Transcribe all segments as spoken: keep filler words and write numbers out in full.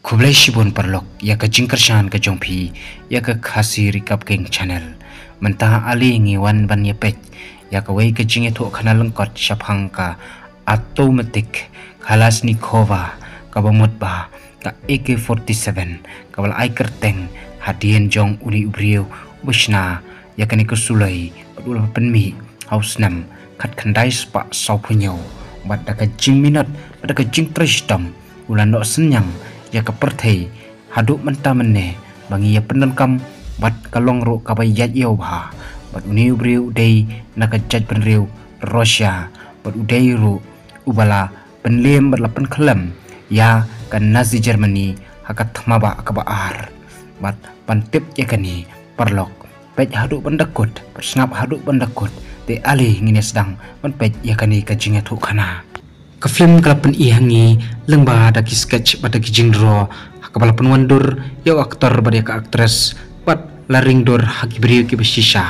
Khublei shibun paralok ïa ka jingkyrshan ka jong phi ïa ka Khasi Recap King Channel. Mynta ale ngi wan ban ïa peit ïa kawei ka jingïathuhkhana lyngkot shaphang ka automatic Kalashnikova kaba mut ba ka A K forty-seven kaba la ai kyrteng hadien jong une u briew uba shna ïa kane ka suloi bad u la pynmih ha u snem khatkhyndai spah sawphew hynñiew bad da ka jingminot bad da ka jingtrei shitom u la noh synñiang ïa ka pyrthei haduh mynta mynne ba ngi ïa pyndonkam bad ka long ruh kaba ïaid ïew bha. Bad une u briew u dei na ka jaitbynriew Russia bad u dei ruh uba la pynlem bad la pynkhlem ïa ka Nazi Germany ha ka thma ba kaba ar. Bad ban tip ïa kane paralok, peit haduh ban da kut bad sngap haduh ban da kut. Te ale ngin ïa sdang ban peit ïa kane ka jingïathuhkhana. Ka film ka la pyni ha ngi lyngba da ki sketch bad da ki jingdraw ha kaba la pynwandur ïa u actor bad ïa ka actress bad la ring dur ha ki briew kiba shisha.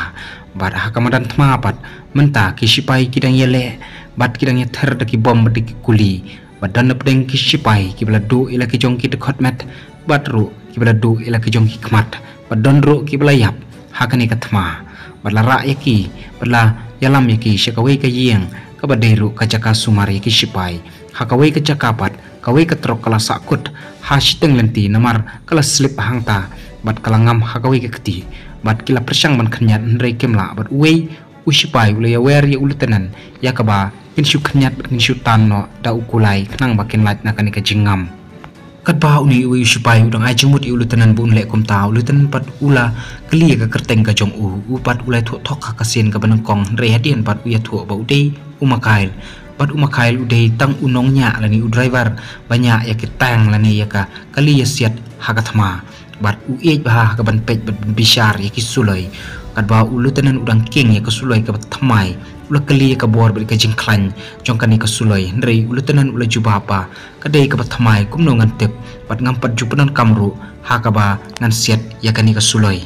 Bad ha ka madan thma pat mynta ki shipai ki dang ïaleh bad ki dang ïather da ki bom bad da ki kuli. Bad don napdeng ki shipai kiba la duh ïa la ki jong ki dkhot met bad ruh kiba la duh ïa la ki jong ki khmat bad don ruh kiba la ïap ha kane ka thma. Bad la rah ïa ki bad la ïalam ïa ki sha kawei ka ïing kaba dei ruh ka jaka sumar ïa ki shipai. Ha kawei ka jaka pat kawei ka trok ka la sahkut ha shiteng lynti namar ka la slip hangta bad ka la ngam ha kawei ka kti. Bad ki la pyrshang ban khynñiat hynrei kim lah bad uwei u shipai u la ïawer ïa u lieutenant ïa kaba kin shu khynñiat bad kin shu tan noh da u kulai khnang ba kin lait na kane ka jingngam. Katba une uwei u shipai u dang ai jingmut ïa u lieutenant ba un leh kumta, u lieutenant pat u la kylli ïa ka kyrteng ka jong u. U pat u la ïathuh thok ha ka sien kaba nyngkong hynrei hadien pat u ïathuh ba u dei u Mikhail. Bad u Mikhail u dei tang u nongñiah lane u driver ba ñiah ïa ki tank lane ïa ka kali ïasiat ha ka thma. Bad u ïeit bha ha ka ban peit bad ban bishar ïa ki suloi. Katba u lieutenant u dang kieng ïa ka suloi kaba thymmai, u la kylli ïa ka bor bad ïa ka jingkhlaiñ jong kane ka suloi. Hynrei u lieutenant u la jubab ba ka dei kaba thymmai kumno ngan tip bad ngam pat ju pyndonkam ruh ha kaba ngan siat ïa kane ka suloi.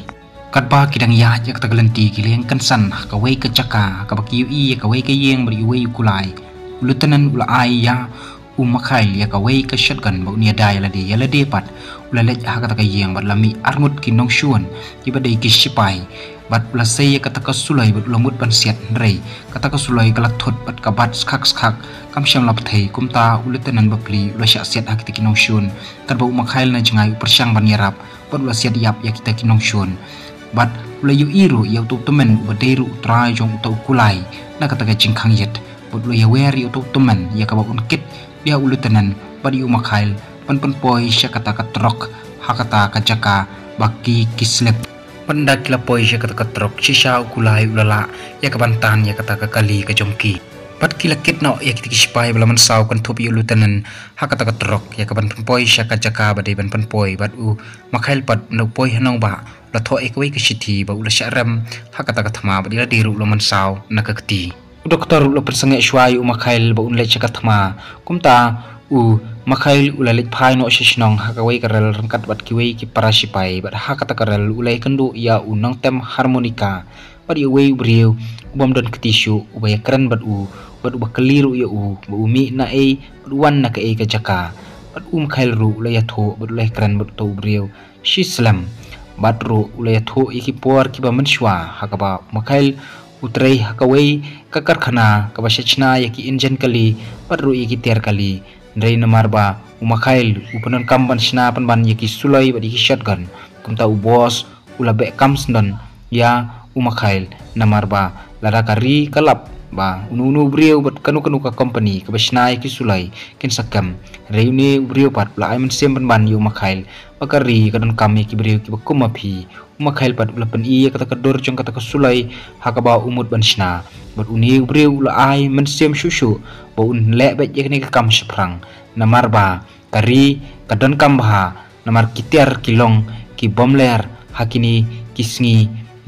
Katba ki dang ïaid ïa kata ka lynti ki la ïeng kynsan ha kawei ka jaka ha kaba ki ïohi ïa kawei ka ïing bad ïa uwei u kulai. U lieutenant u la ai ïa u Mikhail ïa kawei ka shotgun ba un ïada ïa lade, ïa lade pat u la leit ha kata ka ïing bad la mih arngut ki nongshun kiba dei ki shipai. Bad u la sei ïa kata ka suloi bad u la mut ban siat hynrei kata ka suloi ka la thut bad ka bat skhak skhak kam shym la pyrthei. Kumta u lieutenant bapli u la shah siat ha kita ki nongshun. Katba u Mikhail na jngai u pyrshang ban ïarap bad u la siat ïap ïa kita ki nongshun. Bad u la ïohi ruh ïa uta u tymmen uba dei ruh u trai jong uta u kulai na kata ka jingkhang ïit. Bad u la ïawer ïa uta u tymmen ïa kaba un kit ïa u lieutenant bad ïa u Mikhail ban pynpoi sha kata ka trok ha kata ka jaka ba ki ki slip. Bad ynda ki la poi sha kata ka trok shisha u kulai u la lah ïa ka ban tan ïa kata ka kali ka jong ki. Bad ki la kit noh ïa kita ki shipai ba la mynsaw kynthup ïa u lieutenant ha kata ka trok ïa ka ban pynpoi sha ka jaka ba dei ban pynpoi. Bad u Mikhail pat ynda u poi ha nongbah u la thoh ïa kawei ka shithi ba u la shah rem ha kata ka thma bad ïa lade ruh u la mynsaw na ka kti. U doktor u la pynsangeh shuwa ïa u Mikhail ba un leit sha ka thma. Kumta u Mikhail u la leit phai noh sha shnong ha kawei ka rel ryngkat bad kiwei ki para shipai bad ha kata ka rel u la ïakynduh ïa u nongtem harmonika bad ïa uwei u briew u bym don kti shuh uba ïakren bad u bad uba kylli ruh ïa u ba u mih na ei bad u wan na kaei ka jaka. Bad u Mikhail ruh u la ïathuh bad u la ïakren bad uta u briew shi slem. Bad ruh u la ïathuh ïa ki por kiba mynshuwa ha kaba u Mikhail u trei ha kawei ka karkhana kaba shna ïa ki injin kali bad ruh ïa ki tiar kali. Hynrei namar ba u Mikhail u pyndonkam ban shna pynban ïa ki suloi bad ïa ki shotgun, kumta u boss u la beh kam sngewdon ïa u Mikhail namar ba lada ka ri ka lap ba uno uno u briew bad kano kano ka company kaba shna ïa ki suloi kin sa kem. Hynrei une u briew pat u la ai mynsiem pynban ïa u Mikhail ba ka ri ka donkam ïa ki briew kiba kum ma phi. U Mikhail pat u la pyni ïa kata ka dur jong kata ka suloi ha kaba u mut ban shna. Bad une u briew u la ai mynsiem shuh shuh ba un leh beit ïa kane ka kam shaphrang namar ba ka ri ka donkam bha namar ki tiar ki long ki bym ler ha kine ki sngi.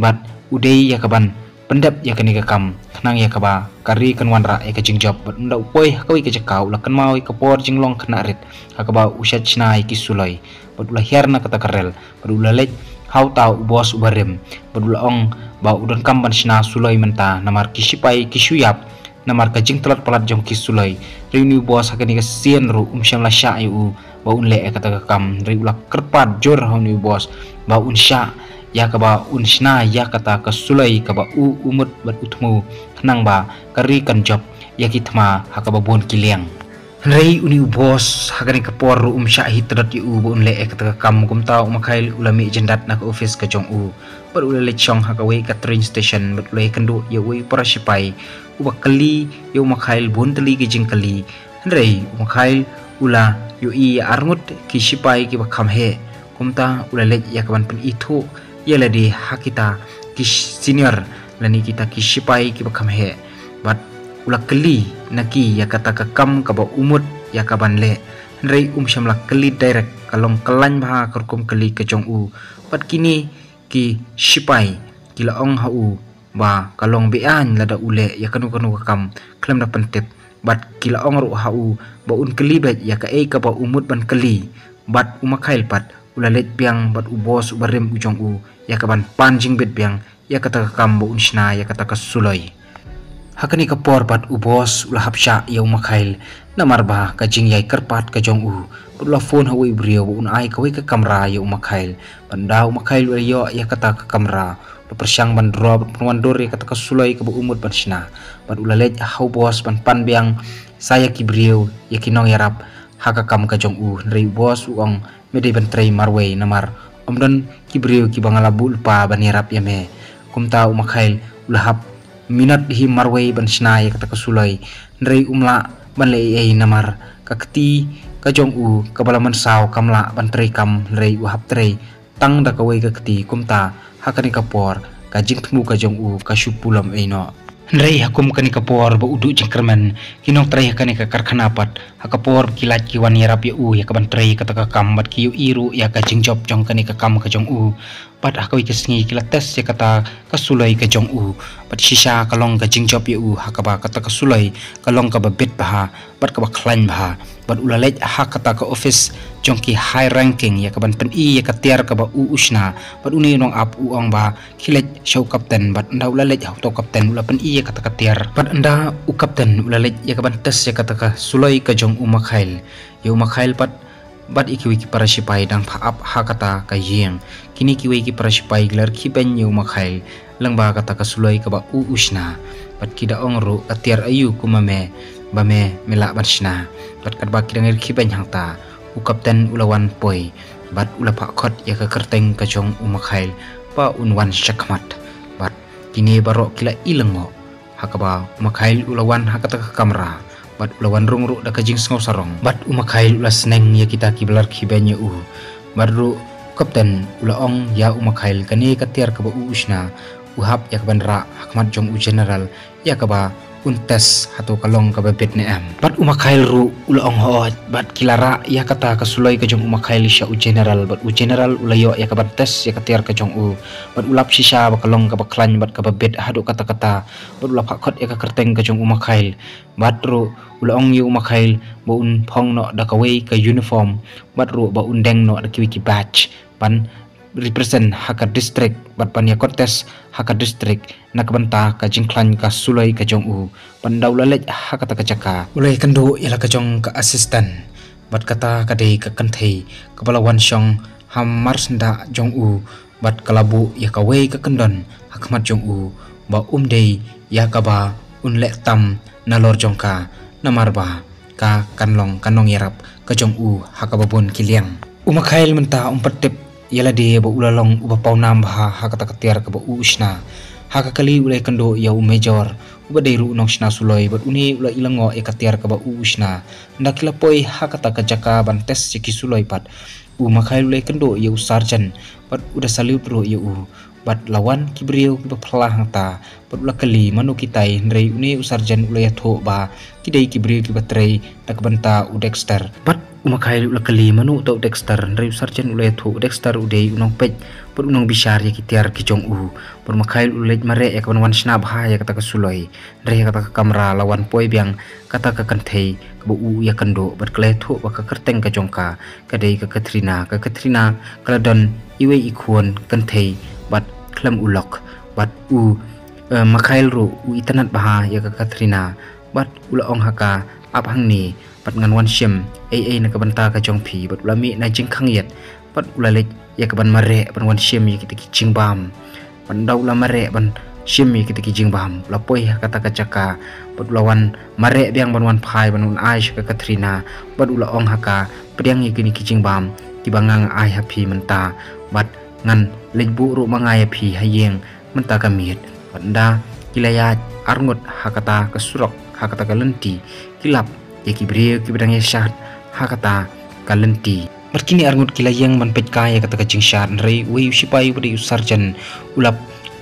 Bad u dei ïa ka ban pyndep ïa kane ka kam khnang ïa kaba ka ri kan wanrah ïa ka jingjop. Bad ynda u poi ha kawei ka jaka u la kynmaw ïa ka por jinglong khynnah rit ha kaba u shait shna ïa ki suloi. Bad u la hiar na kata ka rel bad u la leit ha uta u boss uba rim bad u la ong ba u donkam ban shna suloi mynta namar ki shipai ki shu ïap Namar ka jingtlot palat jong ki suloi. Hynrei une u boss ha kane ka sien ruh um shym la shah ïa u ba un leh ïa kata ka kam. Hynrei u la kyrpad jur ha une u boss ba un shah ïa kaba un shna ïa kata ka suloi kaba u, u mut bad u thmu, khnang ba ka ri kan jop ïa ki thma ha kaba bun ki liang. Hynrei une u boss ha kane ka por ruh um shah hi tlot ïa u ba un leh ïa kata ka kam. Kumta u Makhail u la mih jyndat na ka office ka jong u bad u la leit shong ha kawei ka train station bad u la ïakynduh ïa uwei u para shipai uba kylli ïa u Makhail bun tylli ki jingkylli. Hynrei u Makhail u la ïohi ïa arngut ki shipai kiba kham heh. Kumta u la leit ïa kaban pynithuh ïa lade ha kita ki senior lane kita ki shipai kiba kham heh. Bad u la kylli na ki ïa kata ka kam kaba u mut ïa kaban leh. Hynrei um shym la kylli direct, ka long kyllaiñ bha ka rukom kylli ka jong u. Bad kine ki shipai ki la ong ha u ba ka long beaiñ lada u leh ïa kano kano ka kam khlem da pyntip. Bad ki la ong ruh ha u ba un kylli beit ïa kaei kaba u mut ban kylli. Bad u Makhail pat u la leit biang bad u boss uba rim u jong u ïa kaban pan jingbit biang ïa kata ka kam ba un shna ïa kata ka suloi. Ha kane ka por pat u boss u la hap shah ïa u Makhail namar ba ka jingïai kyrpad ka jong u. Bad u la phone ha uwei u briew ba un ai kawei ka kamra ïa u Makhail. Bad ynda u Makhail u la ïoh ïa kata ka kamra, u la pyrshang ban draw bad ban wandur ïa kata ka suloi kaba u mut ban shna. Bad u la leit ha u boss ban pan biang sa ïa ki briew, ïa ki nongïarap ha ka kam ka jong u. Hynrei u boss u ong, me dei ban trei marwei namar ym don ki briew kiba nga la buh lypa ban ïarap ïa me. Kumta u Makhail u la hap minot hi marwei ban shna ïa kata ka suloi. Hynrei um lah ban leh ei ei namar ka kti ka jong u kaba la mynsaw kam lah ban trei kam, hynrei u hap trei tang da kawei ka kti. Kumta ha kane ka por ka jingthmu ka jong u ka shu pulom ei noh. Hynrei ha kum kane ka por ba u duh jingkyrmen, ki nongtrei ha kane ka karkhana pat ha ka por ba ki lait ki wan ïarap ïa u ïa kaban trei kata ka kam bad ki ïohi ruh ïa ka jingjop jong kane ka kam ka jong u. Bad ha kawei ka sngi ki la test ïa kata ka suloi ka jong u. Bad shisha ka long ka jingjop ïa u ha kaba kata ka suloi ka long kaba bit bha bad kaba khlaiñ bha. Bad u la leit ha kata ka office jong ki high ranking ïa kaban pyni ïa ka tiar kaba u u shna. Bad une u nongap u ong ba khie leit sha u kapten. Bad ynda u la leit ha uta u kapten u la pyni ïa kata ka tiar. Bad ynda u kapten u la leit ïa kaban test ïa kata ka suloi ka jong u Makhail, ïa u Makhail pat bad ïa kiwei ki para shipai dang pha ap ha kata ka ïing. Kine kiwei ki para shipai ki la rkhie beiñ ïa u Makhail lyngba kata ka suloi kaba u u shna. Bad ki da ong ruh, ka tiar aïu kum ma me ba me me lah ban shna? Bad katba ki dang rkhie beiñ hangta, u kapten u la wan poi bad u la phah khot ïa ka kyrteng ka jong u Makhail ba un wan sha khmat. Bad kine baroh ki la i lyngngoh. Ha kaba u Makhail u la wan ha kata ka kamra bad u la wan rung ruh da ka jingsngew sarong. Bad u Makhail u la sneng ïa kita kiba la rkhie beiñ ïa u. Bad ruh u kapten u la ong ïa u Makhail, kane ka tiar kaba u u shna u hap ïa kaban rah ha khmat jong u general ïa kaba un test hato ka long kaba bit ne em. Bad u Makhail ruh u la ong, hooid. Bad ki la rah ïa kata ka suloi ka jong u Makhail sha u general bad u general u la ïoh ïa kaban test ïa ka tiar ka jong u. Bad u lap shisha ba ka long kaba khlaiñ bad kaba bit haduh katta katta. Bad u la phah khot ïa ka kyrteng ka jong u Makhail. Bad ruh u la ong ïa u Makhail ba un phong noh da kawei ka uniform bad ruh ba un deng noh da kiwei ki badge ban represent ha ka district bad ban ïa contest ha ka district na ka bynta ka jingkhlaiñ ka suloi ka jong u. Bad ynda u la leit ha kata ka jaka u la ïakynduh ïa la ka jong ka assistant. Bad kata ka dei ka kynthei kaba la wan shong ha marsyndah jong u bad ka la buh ïa kawei ka kyndon ha khmat jong u ba um dei ïa kaba un leh tam nalor jong ka, namar ba ka kan long ka nongïarap ka jong u ha kaba bun ki liang. U Makhail mynta um pat tip ïa lade ba u la long uba pawnam bha ha kata ka tiar kaba u u shna. Ha ka kali u la ïakynduh ïa u Major uba dei ruh u nongshna suloi bad une u la i lyngngoh ïa ka tiar kaba u u shna. Ynda ki la poi ha kata ka jaka ban test ïa ki suloi pat, u Makhail u la ïakynduh ïa u Sergeant bad u da salute ruh ïa u. Bad la wan ki briew kiba phylla hangta bad u la kylli mano kitai, hynrei une u Sergeant u la ïathuh ba ki dei ki briew kiba trei da ka bynta u Dexter. Bad u Makhail u la kylli mano uta u Dexter, hynrei u Sergeant u la ïathuh u Dexter u dei u nongpeit bad u nongbishar ïa ki tiar ki jong u. Bad u Makhail u la leit mareh ïa kaban wan shna bha ïa kata ka suloi. Hynrei ha kata ka kamra la wan poi biang kata ka kynthei kaba u u ïakynduh bad ka la ïathuh ba ka kyrteng ka jong ka ka dei ka Katrina. Ka Katrina ka la don iwei i khun kynthei bad khlem u lok. Bad u, eh, Makhail ruh u itynnad bha ïa ka Katrina Bad u la ong ha ka, ap hangne, bad ngan wan shim ei ei na ka bynta ka jong phi, bad u la mih na jingkhang ïit, bad u la leit ïa ka ban mareh ban wan shim ïa kita ki jingbam. Bad nda u la mareh ban shim ïa kita ki jingbam, u la poi ha kata ka jaka, bad u la wan mareh biang ban wan phai ban wan ai sha ka Katrina, bad u la ong ha ka, pdiang ïa kine ki jingbam kiba nga nga ai ha phi mynta, bad ngan leit buh ruh ma nga ïa phi ha ïing mynta ka miet. Bad nda ki la ïaid arngut ha kata ka surok, ha kata ka lynti, ki lap ïa ki briew kiba dang ïashad ha kata ka lynti. Bad kine arngut ki la ïeng ban peit kai ïa kata ka jingshad, hynrei uwei u sipai uba dei u sergeant u la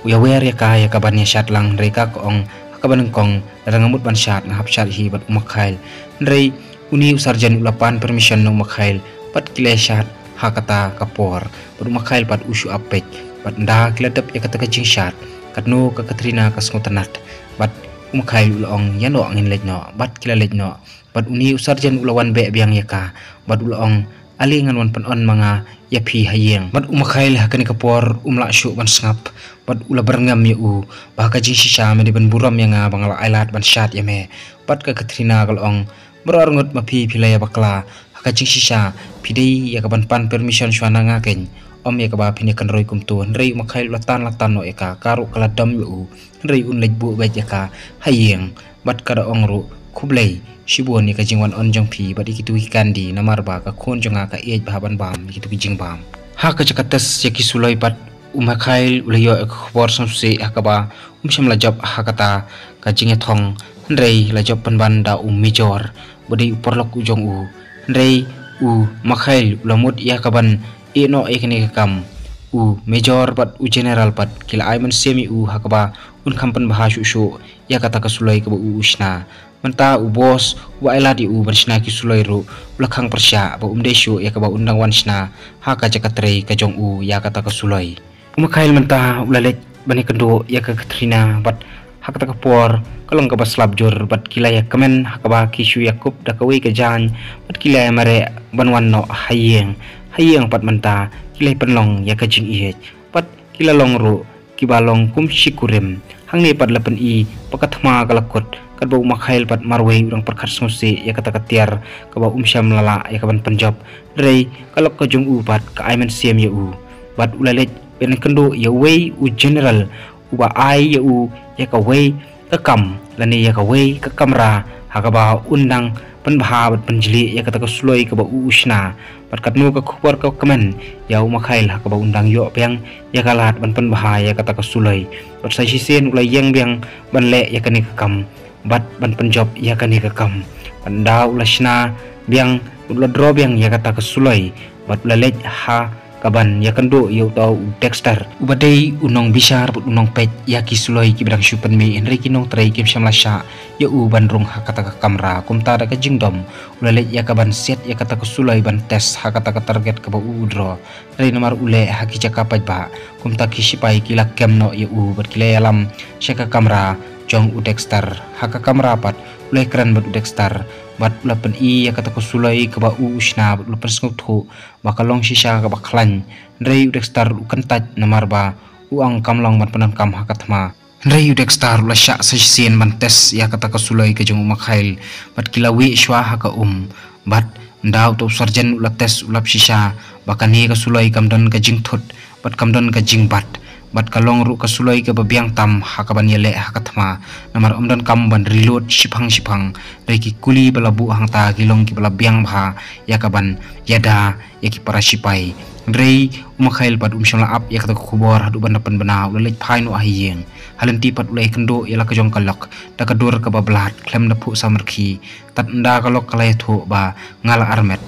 ïawer ïa ka ïa ka ban ïashad lang, hynrei ka ka ong ha kaba nyngkong, lada nga mut ban shad nga hap shad hi bad u Makhail. Hynrei une u sergeant u la pan permission na u Makhail, bad ki la ïashad ha kata ka por. Bad u Makhail pat u shu ap peit, bad nda ki la dep ïa kata ka jingshad, katno ka Katrina ka sngewtynnat. Bad u Makhail u la ong, ïa noh, ngin leit noh. Bad ki la leit noh. Bad une u sergeant u la wan beh biang ïa ka, bad u la ong, ale ngan wan pynhun ma nga ïa phi ha ïing. Bad u Makhail ha kane ka por um lah shuh ban sngap, bad u la byrngem ïa u, ba ha ka jingshisha me dei ban burom ïa nga ba nga la ailad ban shad ïa me. Bad ka Katrina ka la ong, baroh arngut ma phi phi la ïa bakla, ha ka jingshisha phi dei ïa ka ban pan permission shuwa na nga keiñ, ym ïa kaba phin ïa kynroi kumto. Hynrei u Makhail u la tan la tan noh ïa ka, ka ruh ka la dom ïa u, hynrei un leit buh beit ïa ka ha ïing. Bad ka da ong ruh, khublei shibun ïa ka jingwan on jong phi bad ïa kitu ki kandi, namar ba ka khun jong nga ka ïeit bha ban bam ïa kitu ki jingbam. Ha ka jaka test ïa ki suloi pat, u Makhail u la ïoh ïa ka khubor sngewsih ha kaba um shym la jop ha kata ka jingïathong, hynrei la jop pynban da u Major, ba dei u paralok u jong u. Hynrei u Makhail u la mut ïa ka ban ïeh noh ïa kane ka kam. U Major bad u General pat ki la ai mynsiem ïa u ha kaba un kham pynbha shuh shuh ïa kata ka suloi kaba u u shna. Mynta u boss uba ailad ïa u ban shna ki suloi ruh u la khang pyrshah ba um dei shuh ïa kaba un dang wan shna ha ka jaka trei ka jong u ïa kata ka suloi. U Makhail mynta u la leit ban ïakynduh ïa ka Katrina, bad ha kata ka por ka long kaba slap jur, bad ki la ïakmen ha kaba ki shu ïakup da kawei ka jaiñ, bad ki la ïamareh ban wan noh ha ïing. Ha ïing pat mynta ki la ïapynlong ïa ka jingïeit, bad ki la long ruh kiba long kum shi kurim. Hangne pat la pyni ba ka thma ka la kut, katba u Makhail pat marwei u dang pyrkhat sngewsih ïa kata ka tiar kaba um shym la lah ïa ka ban pynjop. Hynrei ka lok ka jong u pat ka ai mynsiem ïa u, bad u la leit ban ïakynduh ïa uwei u General uba ai ïa u ïa kawei ka kam lane ïa kawei ka kamra ha kaba un dang pynbha bad pynjlih ïa kata ka suloi kaba u u shna. Bad katno ka khubor ka kmen ïa u Makhail ha kaba un dang ïoh biang ïa ka lad ban pynbha ïa kata ka suloi. Bad sa shisien u la ïeng biang ban leh ïa kane ka kam, bad ban pynjop ïa kane ka kam. Bad nda u la shna biang, u la draw biang ïa kata ka suloi, bad u la leit ha ka ban ïakynduh ïa uta u Dexter, uba dei u nongbishar bad u nongpeit ïa ki suloi kiba dang shu pynmih, hynrei ki nongtrei kim shym la shah ïa u ban rung ha kata ka kamra. Kumta da ka jingdom u la leit ïa ka ban siat ïa kata ka suloi ban test ha kata ka target kaba u u draw. Hynrei namar u leh ha ki jaka paidbah, kumta ki sipai ki la kem noh ïa u bad ki la ïalam sha ka kamra jong u Dexter. Ha ka kamra pat u la ïakren bad u Dexter, bad u la pyni ïa kata ka suloi kaba u u shna, bad u la pynsngewthuh ba ka long shisha kaba khlaiñ. Hynrei u Dexter u kyntait namar ba u ong kam long ban pyndonkam ha ka thma. Hynrei u Dexter u la shah sa shisien ban test ïa kata ka suloi ka jong u Makhail, bad ki la wieh shuwa ha ka um. Bad nda uta u sergeant u la test, u lap shisha ba kane ka suloi kam don ka jingthut bad kam don ka jingbat, bad ka long ruh ka suloi kaba biang tam ha ka ban ïaleh ha ka thma, namar ym donkam ban reload shiphang shiphang. Hynrei ki kuli ba la buh hangta ki long kiba la biang bha ïa ka ban ïada ïa ki para sipai. Hynrei u Makhail pat um shym la ap ïa kata ka khubor haduh ban da pynbna. U la leit phai noh ha ïing. Ha lynti pat u la ïakynduh ïa la ka jong ka lok da ka dur kaba blat, khlem da phuh samrkhie. Tad nda ka lok ka la ïathuh ba nga la armet,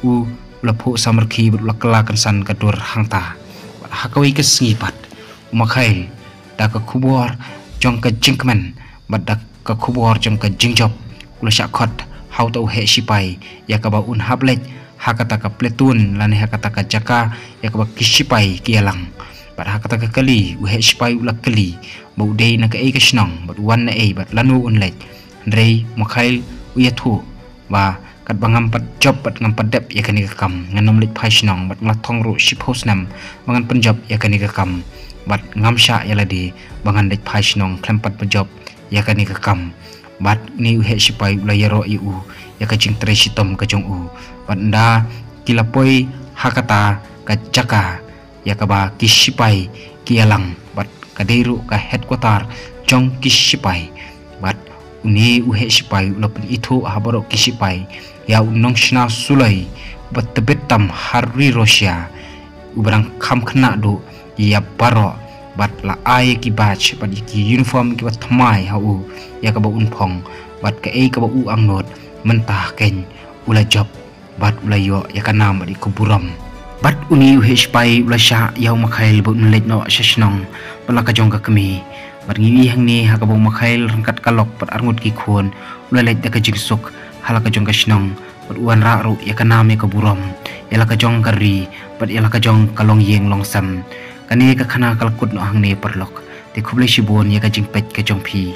u la phuh samrkhie bad u la kylla kynsan ka dur hangta. Bad ha kawei ka sngi pat, u Makhail, da ka khubor jong ka jingkmen bad da ka khubor jong ka jingjop, u la shah khot ha uta u heh sipai ïa kaba un hap leit ha kata ka platoon lane ha kata ka jaka ïa kaba ki sipai ki ïalang. Bad ha kata ka kali, u heh sipai u la kylli ba u dei na kaei ka shnong, bad u wan naei, bad lano un leit. Hynrei u Makhail u ïathuh ba katba ngam pat jop bad ngam pat dep ïa kane ka kam, ngan ym leit phai shnong, bad nga la thong ruh shiphew snem ba ngan pynjop ïa kane ka kam, bad ngam shah ïa lade ba ngan leit phai shnong khlem pat pynjop ïa kane ka kam. Bad une u heh shipai u la ïaroh ïa u ïa ka jingtrei shitom ka jong u. Bad ynda ki la poi ha kata ka jaka ïa kaba ki shipai ki ïalang, bad ka dei ruh ka headquarter jong ki shipai. Bad une u heh shipai u la pynithuh ha baroh ki shipai ïa u nongshna suloi uba tbit tam ha ri Russia, uba dang kham khynnah duh ïa baroh, bad la ai ïa ki badge bad ïa ki uniform kiba thymmai ha u ïa kaba un phong, bad kaei kaba u angnud mynta keiñ u la jop bad u la ïoh ïa ka nam bad ïa ka burom. Bad une u heh shipai u la shah ïa u Makhail ba un leit noh sha shnong bad la ka jong ka kmie. Bad ngi ïohi hangne ha kaba u Makhail ryngkat ka lok bad arngut ki khun u la leit da ka jingsuk ha la ka jong ka shnong, bad u wanrah ruh ïa ka nam ïa ka burom ïa la ka jong ka ri bad ïa la ka jong ka longïing longsem. Kane ka khana ka la kut noh hangne paralok. Te khublei shibun ïa ka jingpeit ka jong phi.